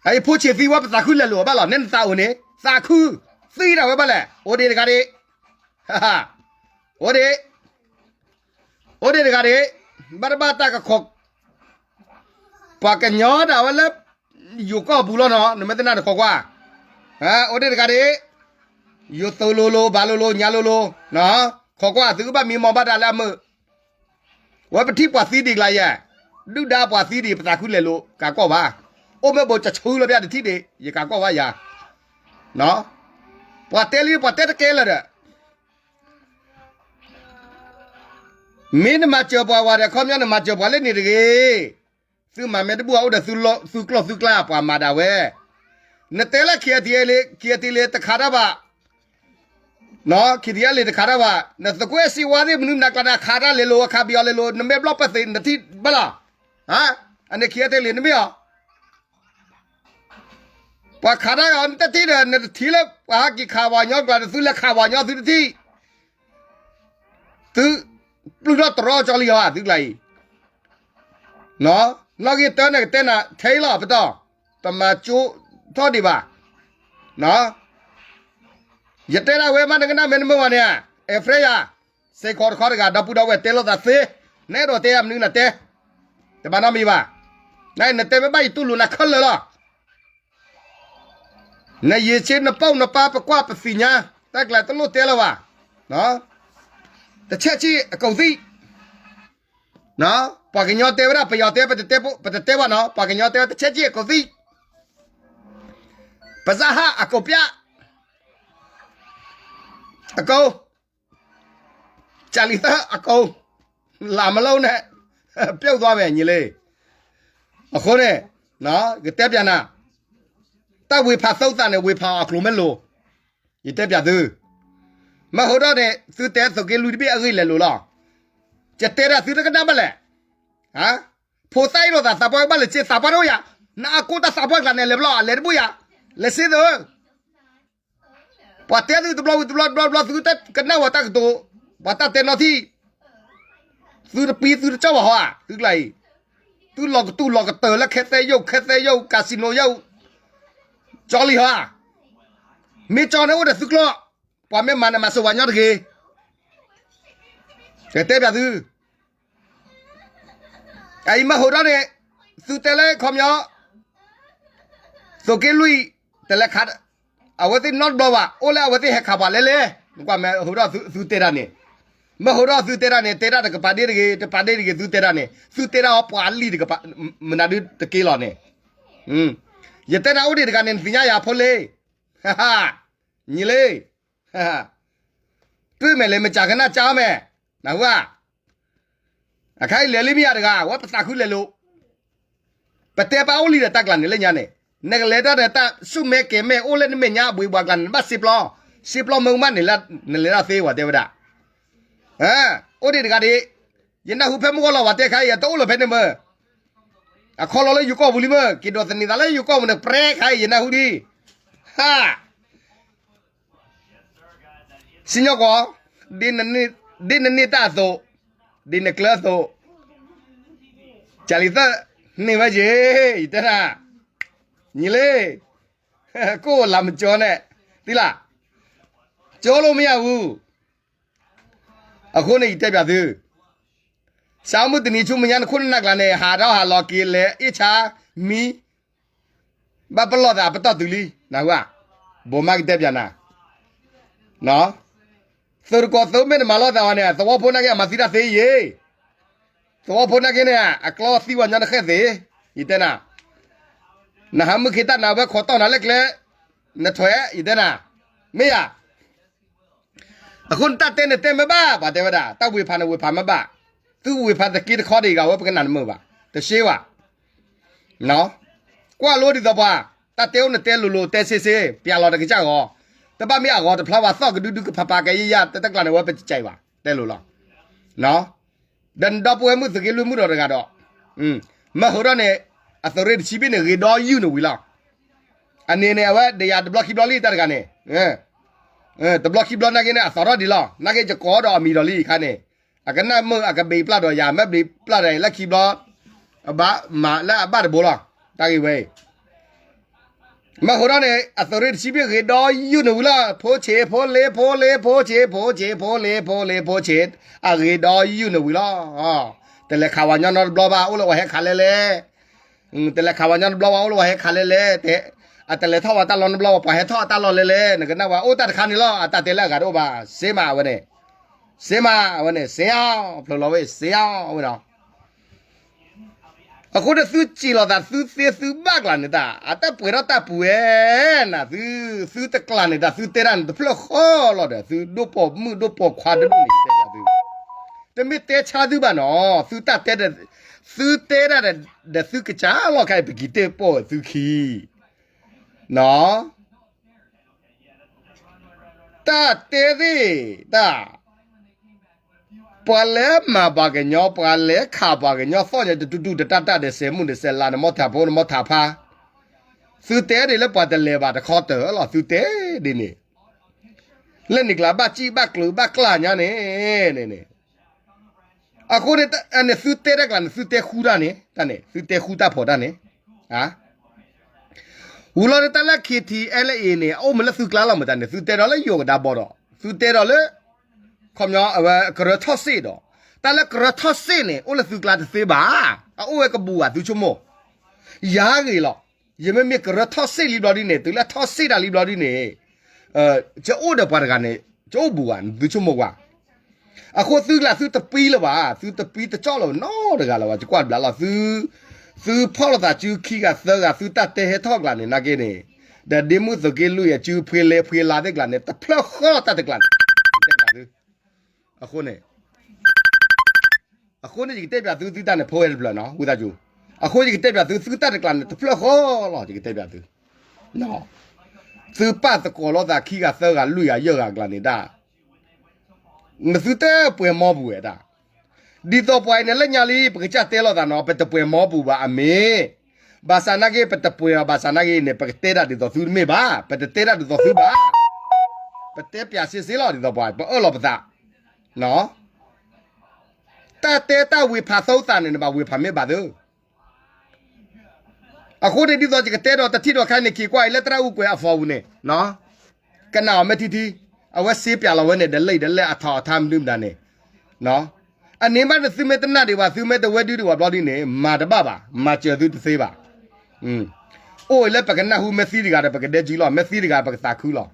အအံၤဖိဆံးသံဝဲ ပသးခုလဲၤလိာ်အီၤဘၣ်လီၤ, နဲနသးအိၣ်န့ၣ် သးခု, သံဒၣ်ဝဲဘၣ်လဲၣ်, အိၣ်ဒံးတဂၤဒံး, အိၣ်ဒံး, အိၣ်ဒံးတဂၤဒံး, ဘၣ်တဘၣ်တၢ်ကခိး, ပှၤကညီဒၣ်ဝဲလၢ ယိၤကီၢ်ပူၤလီၤနီၤ, နမ့ၢ်သနာ်တခိးကွၢ်, အိၣ်ဒံးတဂၤဒံး, ယိၤသုးလိၤလိၤ ဘၣ်လိၤလိၤ ညါလိၤလိၤ, ခိးကွၢ်သုကဘၣ်မံမီၢ်ဘၣ်တၢ်လၢအမုာ် ဝဲပထံၣ်ပှၤသံဒံးကျါယဲ, ဒုၣ်ဒါပှၤသံဒံး ပသးခုလဲၤလိာ် ကးကီၢ်ဘၣ်, အိၣ်မ့ၢ်ဘိးကဆူလၢပျၢ်တထံၣ်ဒံး ယကးကီၢ်ဘၣ်ယၤ, ပှၤတဲလံ ပှၤတဲတကဲလၢာ်ဒီး, မ့ၢ်နမၤစၢၤပှၤဝဲဒီး ခီပညီနမၤစၢၤပှၤလၢန့ၣ်တဂ့ၤ, သုမၤမဲာ်တဘူၣ်အအိၣ်ဒီးသုကျီၢ်သုကျါ ပှၤမၤဒၣ်ဝဲ, နတဲလၢ KTLA တခးတၢ်ဘၣ် ခံထံအလံၤတခးတၢ်ဘၣ်, နသကွဲးစံးဝါသ့ၣ်မနုၤမနုၤကျါန့ၣ် ခးတၢ်လဲၤလိၤ အခးပယီၤလဲၤလိၤ နမ့ၢ်ဘျီၣ်ပသ့ၣ် နထံၣ်ဘၣ်လီၤ, အန့ၣ်ခံထံလံၤနမ့ၢ်အီၤ, ပှၤခးတၢ်အီၤ နတထံၣ်ဒီး နတထံၣ်လၢပှၤဟဲက့ၤခးပှၤကညီကျါဒီး သုလဲၤခးပှၤကညီသုတထံၣ်, သုပျုၢ်ထီၣ်တရီကၠီလံဟီ သုကျါအံၤ နီၣ်ဂံၢ်တၢန့ၣ်ကတဲနၤ ထဲအံၤလီၤ ပတီၢ်, ပမၤကၠိထီၣ်ဒံးဘၣ်, ယတဲဒၣ်ဝဲမး နကနၣ်မ့ၢ်နမုာ်ဝဲန့ၣ်, အဲၣ်ဖရဲယၤ, စ့ၢ်ကီးတခီတဂၤ ဒီပုၢ်ဒီဝဲၢ်တဲလိာ်သးသ့, နအဲၣ်ဒိးတဲယၤမနုၤနတဲ, တဘၣ်နီတမံၤဘၣ်, နတဲမ့ၢ်ဘၣ်ယတူၢ်လိာ်နၤခဲလၢာ်လီၤ. နယံာ်ဆ့နပိာ်နပၢ်ပကွၢ်ပသ့ၣ်ညါ, တၢ်ကျါတလိၣ်တဲလၢၤဘၣ်, တဆဲးဆံအကူးသံ, ပှၤကညီတဲဝဲဒၣ် ပယီၤတဲ ပတတဲဘၣ်နီၤ, ပှၤကညီတဲဝဲတဆဲးဆံအကူးသံ, ပစၢ်ဟးအကူးပျၢ်, အကူး ကၢ်လံၤသၢအကိး, လၢမလိန့ၣ်, ပျိၢ်သွါဝဲညီလံ, အဃိန့ၣ်, ကတဲပျးနၤ, တၢ်ဝ့ၤဖးသိသးန့ၣ် ဝ့ၤဖးအီၤအကျိၤမ့ၢ်လိၤ, ယတဲပျးသု, မ့ၢ်ဟိဒီးန့ၣ် သုတဲသုးက့လွံၢ်တဘ့ၣ်အဂ့ၢ်လဲၤလိာ်လီၤ. ယတဲဒၣ်သုတကနၣ်ဘၣ်လဲၣ်. ဖိသၣ်အံၤလိာ်သးသးပှၢ်ဘၣ်လဲၤစ့သးပှၢ်တအိၣ်ယၤ, နအကိၢ်တၢ်သးပှၢ်ကျါန့ၣ် လဲၤဘျီ လဲၤတဘိယၤ, လဲၤစ့သၢ ပှၤတဲသုတဘျီဝံၤတဘျီတဘျီတဘျီ သုကနၣ်ဝဲတၢ်ကတိၤ, ပှၤတၢ်တဲနီၢ်ထံၣ်, သုတပံသုတကၠီၣ်ဘၣ်ဟီဧါ, သုကျါအံၤ, သုလီၤကတူၢ်လီၤကတၢၢ်လၢခဲသဲယိၣ် ခဲသဲယိၣ် casino ယိၣ်, ကၠီလံဟီဧါ, မ့ၢ်ကၠီန့ၣ်အိၣ်ဒီးသုကျီၢ်, ပှၤမ့ၢ်မၤန့ၣ်မၤစိၤဝဲညီတဂ့ၤ, ကတဲပၠးသု အအံၤမ့ၢ်ဟိဒီးန့ၣ်, သုတဲလၢခီပညီ, သုးက့လွံၢ်, တလဲၤခး, အဝဲသ့ၣ်နီတဘျီဘၣ်, အိၣ်လၢအဝဲသ့ၣ်ဟဲခးပှၤလဲၣ်လဲၣ်, ကွၢ်မ့ၢ်ဟိဒီးသုတဲဒၣ်န့ၣ်, မ့ၢ်ဟိဒီးသုတဲဒၣ်န့ၣ် တဲဒၣ်တကပၤဒ့တဂ့ၤ, တပၤဒ့တဂ့ၤ သုတဲဒၣ်န့ၣ် သုတဲဒၣ်အီၤပှၤလံၢ်တကပၤ, မနုၤဒုတက့ၢ်လီၤန့ၣ်, ယတဲနၤအိၣ်ဒံးတဂၤန့ၣ် နသ့ၣ်ညါယၤဖိလ့, ညီလ့ တွ့ၢ်မဲာ်လၢမစၢ်ကနၣ်ကၠါမဲာ်, နၢ်ဟူဧါ, အခါအံၤလဲၤလံမ့ၢ်ယၤတဂၤ ဝဲပသးခုလဲၤလိာ်, ပတဲပာ်အိၣ်လံဒီးတၢ်ကျါန့ၣ်လၢညါန့ၣ်, နကလဲၤတၢ်ဒီးတၢ်ဆူၣ်မဲာ်ကဲၤမဲာ်အိၣ်လၢနမဲာ်ညါအဘှံးဘှးကျါန့ၣ် နဘၣ်စ့ပျီ, စ့ပျီမ့ၢ်မးန့ၣ် နလဲၤတၢ်သ့ဝဲတဲဝဲဒၣ်, အိၣ်ဒံးတဂၤဒံး, ယနၢ်ဟူဖဲမုၢ်ဂီၤလီၤဝဲတဲခါအံၤ ယတအိၣ်လၢၤဖဲန့ၣ်မ့ၢ်, အခီလီၤလၢယိၤကီၢ်ပူၤလံမ့ၢ် က့ၤဒိးသန့ၤသးလၢယိၤကီၢ်ပူၤန့ၣ် ပြဲခါအံၤ ယနၢ်ဟူဒံး, ဟါ စံၣ်ညီၣ်ကွီၢ်, ဒ်နန့ၢ်တၢ်အသိး, ဒ်နကျၢၤအသိး, ကၢ်လံၤသၢၣ်န့ၢ်ဝဲယ့ၤ, ယတဲနၤ, ညီလ့, ကိၣ်လၤမကၠီန့ၣ်, သံလၢ, ကၠီလိမ့ၢ်ယၤဝူ, အဃိန့ၣ်ယတဲပၠးသု, စးမုၢ်တနံၤဆူမဲာ်ညါနခိၣ်နနၢ်ကျါန့ၣ် ဟးထီၣ်ဟးလီၤက့ၤလဲၤအ့ၣ်ဆါမံ ဘၣ်ပလီၢ်သးပတီၢ်တုၤလံ နၢ်ဟူဧါ, ဘိးမးကတဲပၠးနၤ, သုးတကိးသုးမ့ၢ်တမၤလိာ်သးဝဲန့ၣ် သဝီဖိနာ်က့အမၤသံတၢ်သ့ယ့ၤ, သဝီဖိနာ်က့န့ၣ် အကျီသံဝဲညီနဃဲၣ်သ့, ယတဲနၤ, နဟးမုၢ်ခ့တၢ်နၤဝဲခိးတီၢ်နၤလၢကျဲ, နထွဲ ယတဲနၤ, မ့ၢ်ယၤ အဃိန့ၣ်တၢ်တဲန့ၣ်တဲမ့ၢ်ဘၣ် ပှၤတဲဝဲဒၣ် တၢ်ဝ့ၤဖးန့ၣ်ဝ့ၤဖးမ့ၢ်ဘၣ်, သုဝ့ၤဖးတက့တခီဒံးဂၤဝဲပကနၣ်တမုာ်ဘၣ်, တရှ့ဘၣ်, ကွၢ်လိဒ်သိးပှၤ, တၢ်တဲအိၣ်န့ၣ်တဲလိၤလိၤတဲဆ့ဆ့ ပၠးလီၤတကစၢ်ဂီၤ, တဘၣ်မ့ၢ်အဂီၤတဖျါဘၣ် သီၣ်ကဒုဒုကဖးဖးကယဲၢ်ယဲၢ် တတကျါန့ၣ်ဝဲပကစဲးဘၣ် တဲလိၤလီၤ ဒီးနဒီပုၢ်ဝဲၢ်မုၣ်သုးက့လွံၢ်မုၣ်ဒီးတဂၤဒီး, မ့ၢ်ဟိဒီးန့ၣ်, အသုးရ့ၣ်တဆံဘ့ၣ်န့ၣ် ဂ့ၤဒီးယုၢ်န့ၣ်ဝံၤလီၤ. အန့ၣ်န့ၣ် အဝဲဒယၤတဘျီခံဘျီလံတၢ်တဂၤန့ၣ်, တဘျီခံဘျီနာ်က့န့ၣ် အသီထီၣ်ဒံးလီၤ. နာ်က့ယကိးဒီးအမံၤဒီးလံအခါန့ၣ်, အကနၣ်မုာ်အကဘျံးပျၢ်ဒီးယၤ မ့ၢ်ဘျံးပျၢ်ဒီးလၢခံဘျီ, အဘၣ်မၤလၢအဘၣ်တဘိလီၤ. တၢ်ဂ့ၢ်ဝဲအံၤ မ့ၢ်ဟိဒီးန့ၣ် အသုးရ့ၣ်တဆံဘ့ၣ်ဂ့ၤဒီးယုၢ်န့ၣ်ဝံၤလီၤ. ဖိဆံးဖိလ့ဖိလ့ ဖိဆံးဖိဆံးဖိလ့ဖိလ့ဖိဆံး, အဂ့ၤဒီးယုၢ်န့ၣ်ဝံၤလီၤ. တလဲၤခးဝဲညီနီတဘျီဘၣ် အိၣ်လၢပှၤဟဲခးလဲၣ်လဲၣ်. တလဲၤခးဝဲညီတဘျီဘၣ် အိၣ်လၢပှၤဟဲခးလဲၣ်လဲၣ်. အတလဲၤထီၣ်ဝဲတၢ်လီၢ်နီတဘျီဘၣ် ပှၤဟဲထီၣ်အတၢ်လီၢ်လဲၣ်လဲၣ်. နကနၣ်ဝဲအိၣ်တၢ်တခါန့ၣ်လီၤ. အတၢ်တဲလၢအဂၤတအိၣ်ဘၣ် စ့မးအဝဲန့ၣ်, စ့မးအဝဲန့ၣ် စ့အီၤ ဖျိလီၤဝဲ စ့အီၤဝဲနီၤ. အဃိန့ၣ်သုစံးလိာ်သး သုသ့သုဘၣ်ကျါန့ၣ်တၢ် အတၢ်ပှဲၤထီၣ်တၢ်ပူၤဝဲ, နသု, သုတကျါန့ၣ်တၢ် သုတဲတၢ်န့ၣ် တဖျၢၣ်ဃီလီၤဒီး သုဒိၣ်ပိာ်မုၣ်ဒိၣ်ပိာ်ခွါတဒိၣ်န့ၣ် ယတဲပၠးသု, တမ့ၢ်တဲဆါသုဘၣ်နီၤ. သုတၢ်တဲ, သုတဲတၢ်ဒီးသုကစၢ်လီၤခါအံၤ ပက့ၤတဲပိာ်သုခံ, နီၤ. တၢ်တဲသ့ၣ်တၢ်, ပှၤလဲၤမၤပှၤကညီ ပှၤလဲၤခးပှၤကညီ သီၣ်ညါတတူၢ်တူၢ်တတၢ်တၢ်ဒီး စဲးမုၢ်ဒီးစဲးလါ နမ့ၢ်ထးဖိနမ့ၢ်ထးဖါ, သုတဲဒ်လၢပှၤတလဲၤဘၣ်တခီတၢၢ်လီၤ သုတဲဒ်န့ၣ်, လၢန့ၣ်ကျါဘၣ်စံၣ်ဘၣ်ကျၢၤဘၣ်ကျၢ်ညါန့ၣ်, အဃိန့ၣ် သုတဲတၢ်ကျါန့ၣ် သုတဲဃူတၢ်န့ၣ်, တၢ်န့ၣ် သုတဲဃူတၢ်ဖိးတၢ်န့ၣ်, ဝူၤလီၤန့ၣ် တၢ်လၢ KTLA န့ၣ် အအိၣ်မ့ၢ်လၢသုကျါလီၤမတၤန့ၣ် သုတဲဒီးလၢယိၤကဒါဘီဒီး သုတဲဒီးလၢ ခီပညီ အဝဲကရၢထီၣ်စ့ၣ်ဒီး တၢ်လၢကရၢထီၣ်စ့ၣ်န့ၣ် အိၣ်လၢသုကျါတသ့ဘၣ်, အအိၣ်ဝဲကဘူၣ်ဘၣ်သုဆိကမိၣ်, ယၤဂ့ၤလီၤ, ယမ့မ့ၢ်ကရၢထီၣ်စ့ၣ်လံဘျီဒ်န့ၣ် တုၤလၢထီၣ်စ့ၣ်တၢ်လံဘျီဒ်န့ၣ်, ယအိၣ်ဒီးပှၤတဂၤန့ၣ် ယအိၣ်ဘူၣ်ဘၣ် သုဆိကမိၣ်ကွၢ် အဃိသုကျါသုတပံလၢၤဘၣ်, သုတပံတကၠီၣ်လၢၤနီတဂၤလၢၤဘၣ်, ယကွၢ်တဘျးလီၤ, သုဖီၣ်လိာ်သးစုခံဂၤသၢဂၤ သုတၢ်တဲဟဲထီၣ်ကျါန့ၣ် နာ်က့န့ၣ်, ဒီးဒ့မုၣ်သုးက့လွံၢ်အစုဖှ့လ့ဖှ့လါသ့ၣ်ကျါန့ၣ် တဖျၢၣ်ဃီတၢ်တကျါန့ၣ်, ယတဲပၠးသု, အဃိန့ၣ် အဃိန့ၣ် ယကတဲပၠးသုသုတၢ်န့ၣ် ဖိဝဲတဖျၢၣ်နီၤ ဝံသးစူၤ, အဃိယကတဲပၠးသု သုတၢ်တကျါန့ၣ် တဖျၢၣ်ဃီလီၤ ယကတဲပၠးသု, သုပာ်သကိးလိာ်သးခံဂၤသၢဂၤလွံၢ်ဂၤယဲၢ်ဂၤအကျါန့ၣ်ဒၣ်, နသုတပှဲၤမီပူၤဝဲဒၣ်. ဒ်သိးပှၤအံၤန့ၣ်လၢညါလံ ပကစၢ်တဲလိာ်သးနီၤ ပတပှဲၤမီပူၤဘၣ်အမ့ၢ်, ဘၣ်ဆၣ်နာ်က့ ပတပှဲၤအီၤဘၣ်ဆၣ်နာ်က့န့ၣ် ပကတဲတၢ်ဒ်သိးသုတမ့ၢ်ဘၣ်, ပတတဲတၢ်ဒ်သိးသုဘၣ်. ပတဲပၠးစ့စ့လီၤ ဒ်သိးပှၤ ပအၢၣ်လီၤပသး တၢ်တဲတၢ်ဝ့ၤဖးသီသးန့ၣ် နဘၣ်ဝ့ၤဖးမ့ၢ်ဘၣ်သၢ အဃိန့ၣ် ဒ်သိးယကတဲဒီးတထံၣ်ဒီးခါန့ၣ် က့ၤကွၢ်အံၤလၢသရၣ်အူကွဲၤအ phone ပူၤန့ၣ်, ကနၣ်အီၤမ့ၢ်ထံထံ, အဝဲစ့ပၠးလီၤဝဲန့ၣ် ဒ်လဲၣ်ဒ်လဲၣ်အထီအထါမနုၤမတၤန့ၣ်, အန့ၣ်ဘၣ်န့ၣ် သုမ့ၢ်တနာ်ဒံးဘၣ် သုမ့ၢ်တဝဲဒုဒံးဘၣ်ဘျီဒ်န့ၣ် မၤတဘၣ်ဘၣ် မၤစၢၤသုတသ့ဘၣ်. အိၣ်လၢပကနၢ်ဟူမ့ၢ်သံတဂၤဒီး ပကဒဲကံလီၤ မ့ၢ်သံတဂၤ ပကသးခုလီၤ.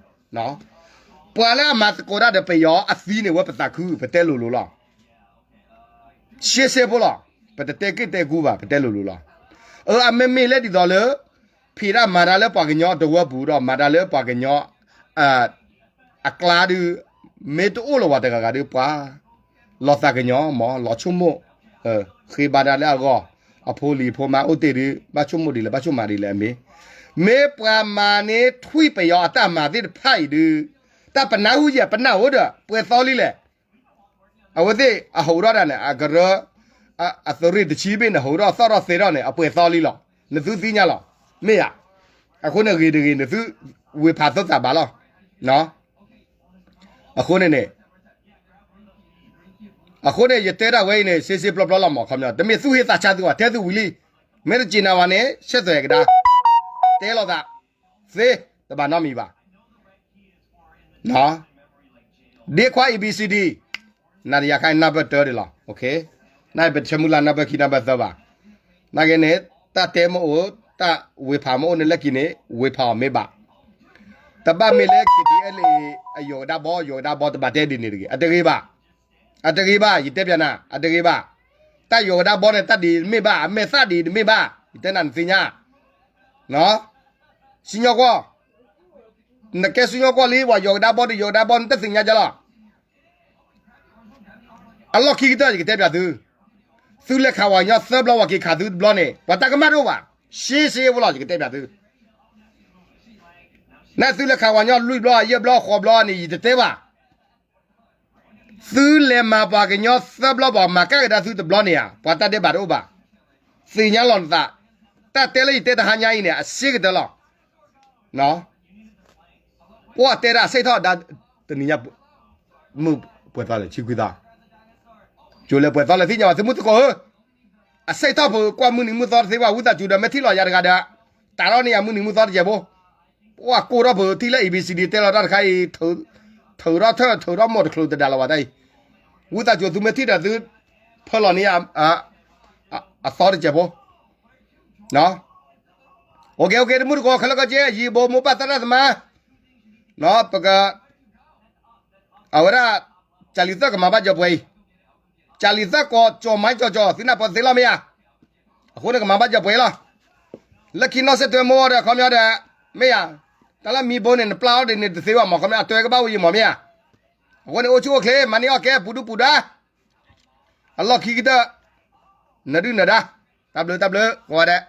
ပှၤလၢအမၤသကိးတၢ်ဒီးပယီၤအသံန့ၣ် ဝဲပသးခု ပတဲလိၤလိၤလီၤ. ရှဲရှဲဖိလီၤ. ပတတဲက့ၢ်တဲကူဘၣ် ပတဲလိၤလိၤလီၤ. အၢ အမ့မ့ၢ်လၢဒ်သိးလၢ ဖံးတၢ်မၤတၢ်လၢပှၤကညီတဝၢပူၤဒီး မၤတၢ်လၢပှၤကညီ အကျါဒုး မ့ၢ်တအိၣ်လၢၤဝဲတဂၤဂၤဒုး ပှၤ လီၤသးကညီၤမး လီၤဆိကမိၣ် ဃ့ဘါတၢ်လၢအဂီၢ် အဖိလံၤဖိမါအိၣ်တ့ၢ်ဒုး ဘၣ်ဆိကမိၣ်ဒ်လဲၣ် ဘၣ်ဆိကမးဒ်လဲၣ်အမ့ၢ်, မ့ၢ်ပှၤမၤန့ၢ်ထွံၣ်ပယီၤအတၢ်မၤသ့ၣ်တဖၣ်အံၤဒုး တၢ်ပနၢ်ဟူယဲၢ် ပနၢ်ဟူဒီး ပှဲၤသီလံလဲၣ်. အဝဲသ့ၣ်အဟိးထီၣ်တၢ်န့ၣ် အကရၢ အသုးရ့ၣ်တဆံဘ့ၣ်န့ၣ် ဟိးထီၣ်သီၣ်ထီၣ်သဲထီၣ်န့ၣ် အပှဲၤသီလံလီၤ. နသုသ့ၣ်ညါလီၤ. မ့ၢ်ဧါ. အဃိန့ၣ်ဂ့ၤတဂ့ၤ နသုဝ့ၤဖးသီသးဘၣ်လီၤ. အဃိန့ၣ်န့ၣ် အဃိန့ၣ် ယတဲဒၣ်ဝဲအံၤန့ၣ် စ့စ့ပျီပျီလီၤမး ခီပညီ တမ့ၢ်သူၣ်ဟ့သးဆါသုဘၣ် တဲသုဝံၤလံ. မ့ၢ်တစံးနၤဘၣ်န့ၣ် ဆဲးသွဲးကဒါ တဲလိာ်သး သ့ တဘၣ်နီတမံၤဘၣ်. ဒ့ခွါ A B C D နၤတယၤခါအံၤ နၢ်ပၢၢ်တၢဒ်လီၤ. နပတဆၢမုၢ်လၢ် နၢ်ပၢၢ်ခံ နၢ်ပၢၢ်သၢဘၣ်. နာ်က့န့ၣ် တၢ်တဲမ့ၢ်အိၣ် တၢ်ဝ့ၤဖးမ့ၢ်အိၣ်န့ၣ် လၢခံန့ၣ် ဝ့ၤဖးအီၤမ့ၢ်ဘၣ်. တဘၣ်မ့ၢ်လၢ K T L A အယိၤကဒါဘီ ယိၤကဒါဘီ တဘၣ်တဲဒ်န့ၣ်တဂ့ၤ အတဂ့ၤဘၣ်. အတဂ့ၤဘၣ် ယတဲပၠးနၤ အတဂ့ၤဘၣ်. တၢ်ယိၤကဒါဘီန့ၣ် တၢ်ဒ်တမ့ၢ်ဘၣ် အမဲာ်သၣ်ဒ်တမ့ၢ်ဘၣ် ယတဲနၤနသ့ၣ်ညါ စံၣ်ညီၣ်ကွီၢ်, နကဲစံၣ်ညီၣ်ကွီၢ်လံ ပှၤယိၤကဒါဘီတယိၤကဒါဘီ နတသ့ၣ်ညါကလီၤ. အလီၢ်ခံကတၢၢ် ယကတဲပၠးသု, သုလဲၤခးဝဲညီသၢဘျီ ပှၤက့ၤခးသုတဘျီန့ၣ် ပှၤတၢ်ကမၣ်တအိၣ်ဘၣ်. ရှဲရှဲဖိလီၤ ယကတဲပၠးသု, နသုလဲၤခးဝဲညီလွံၢ်ဘျီ ယဲၢ်ဘျီ ဃိးဘျီန့ၣ် ယတတဲဘၣ်. သုလဲၤမၤပှၤကညီသၢဘျီ ပှၤမၤကဲကဒါသုတဘျီန့ၣ်ဧါ ပှၤတၢ်ဒဲးဘးတအိၣ်ဘၣ်. သ့ၣ်ညါလီၤနသး, တၢ်တဲလၢယတဲတဟါညါအံၤန့ၣ် အစ့ကတၢၢ်လီၤ. ပှၤတဲဒၣ်အဆံးထီၣ်ဒါ တနံၤညါ မုၢ်ပှဲၤသီလဲၣ် ဆံခွံသီ, ကၠိလဲၤပှဲၤသီလဲၣ် သ့ၣ်ညါဘၣ် သုမုၢ်သကိးဧၢ, အဆံးထီၣ်ပကွၢ်မုၢ်နံၤမုၢ်သီတသ့ဘၣ် ဝံသးစူၤဒီး မ့ၢ်ထံၣ်လီၤယၤတဂၤဒီး တၢ်ထီၣ်န့ၢ်ယၤမုၢ်နံၤမုၢ်သီတစဲးဖိ, ပှၤကိၢ်ထီၣ်ပထံၣ်လၢ A B C D တဲလီၤတၢ်တခါအံၤ ထုးထီၣ်ထၢၣ် ထုးထီၣ်မိၢ်တချုးတဒါလီၤဝဲတၢ်အံၤ, ဝံသးစူၤသုမ့ၢ်ထံၣ်ဒီးသု ဖၢလီၤန့ၢ်ယၤ အသီတစဲးဖိ OK OK တမုၢ်တကိး ခဲလၢာ်ကီက့ ယံာ်ဘိမိၢ်ပၢ်သရၣ်သမါ, ပက အဝဲဒၣ် ကၢ်လံၤသၢကမၤဘၣ်ကၠီၤပှဲၤအံၤ, ကၢ်လံၤသၢကိးကၠီၤမါကၠီၤကၠီၤ သုနၢ်ပၢၢ်သ့လီၤမ့ၢ်ဧါ. အဃိန့ၣ်ကမၤဘၣ်ကၠီၤပှဲၤလီၤ. လၢခံနီၢ်စဲးတွဲမိၢ်ဒီး ခီပညီဒီး မ့ၢ်ဧါ, တၢ်လၢမံဘိန့ၣ် နပျၢ်အီၤဒ်န့ၣ်တသ့ဘၣ်မး ခီပညီအတွဲကဘၣ်ဝဲယံၤမးမ့ၢ်ဧါ. အဃိန့ၣ် အိၣ်ဆူၣ်အိၣ်ချ့ မၤန့ၢ်အီၣ်ကဲ ပူၤဒုပူၤဒါ အလီၢ်ခံကတၢၢ် နဒုၣ်နဒါ တၢ်ဘျုးတၢ်ဘျုး ကိးဂၤဒဲး